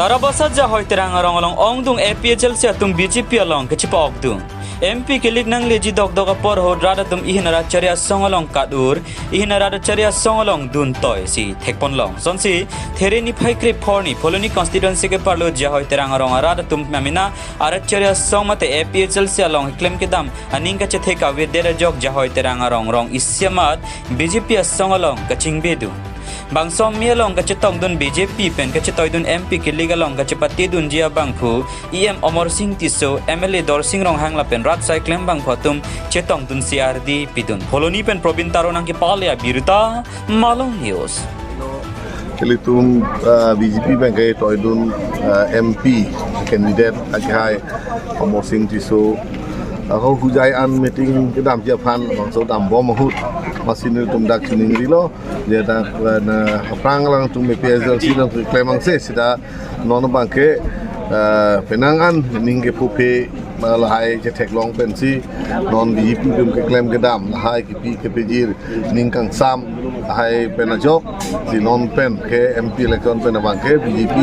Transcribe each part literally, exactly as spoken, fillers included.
Arabasa Jahoi Terang arong along ongdung A P H L C atum B J P along kachepa-okdung. M P kilik nangleji dokdok apor ahut rat atum ihin arat chari asong along kat-ur, ihin arat chari asong along duntoi si thekponlong. Sonsi There niphai krepho arni Phuloni constituency keparlo Jahoi Terang arong arat atum amena arat chari asong mate A P H L C along keklem kedam aning kachethek avedet ajok Jahoi Terang arong rong isi amat B J P asong along kachingbedun. Bangso amei along kachetongdun B J P pen kachetoidun M P kilik along kachepatedunji abangphu E M Amar Sing Tisso, M L A Dorsing Ronghang lapen rat asai klembangphu atum chetongdunsi ardi pidun. Phuloni pen Probin Taro nangkepale abirta, Malong News. Ilitum, ah, B J P pen ketoidun, ah, M P candidate akehai Amar Sing Tisso. Ako hujai an meeting kedamji aphan, bangso dambom ahut, amatsi nelitum dak chiningrilo, je dak, ah, na, aphrang alangtum A P H L C along keklem angse seta non abangke, ah, penang an ning kephuphe, ah, lahai chetheklong pensi non B J P atum keklem kedam lahai kepi kepajir ning kangsam lahai pen ajok si non pen ke M P election pen abangke B J P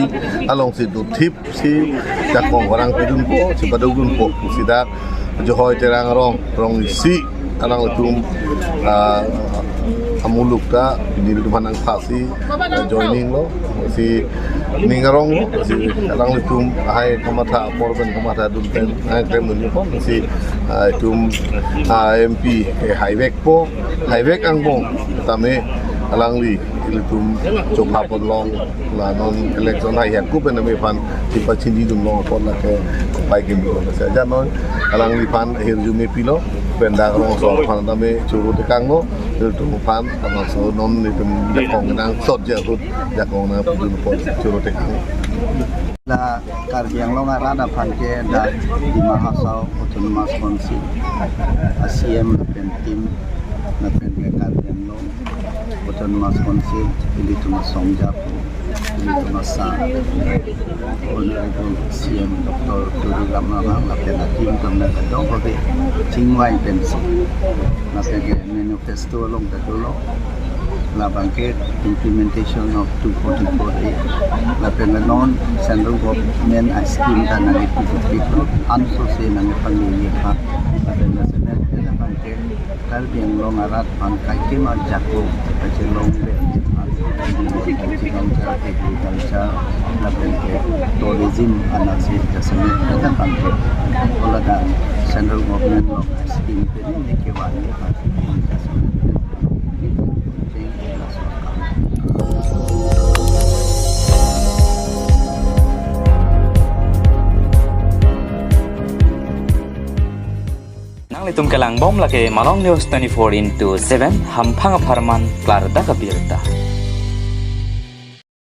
alongsi dothipsi jakong varang pidunpo, chepadodunpo pusi dak Jahoi Terang arong rong isi alanglitum, ah, amuluk ta pini ilitum aphan nangphasi, ah, joining lo, si ning arong lo, si alanglitum lahai kamatha apor pen kamathadun pen nangklemdun apot si, ah, itum, ah, M P, eh, haivekpo, haivek angbong tame alangli ilitum chopha ponlong, la non election hai haiku pen amei aphan chepachinidunlong apot lake pai kimlo. Seta non alangliphan ahirjume pilo, pen dak rongso aphan tame choro tekanglo, ilitum aphan tame so non ilitum jakong nang sot jahut jakong nangpidun apot choro tekang. La Karbi Anglong arat aphan ke dak Dima Hasao Autonomous Council a C M lapen team lapen ke Karbi Anglong Autonomous Council ilitum asong japo, ilitum asa Honorable C M Doctor Tuliram Ronghang lapen a team atum nang kadokave chingvai pensi lapen ke manifesto along ta dolo, labangke implementation of two forty-four A, lapen non central government a scheme ta nangkipidunpiklo, ansose nangkipangni aphan, lapen lasemet labangke Karbi Anglong arat aphan kaikema jako kachelongver aphan, agriculture, agriculture, lapen ke tourism anasi jasemet labangke, o ladak central government along scheme pen neke vani aphan. Nanglitum kelangbom lake Malong News twenty-four into seven, hamphang apharman klardak abirta.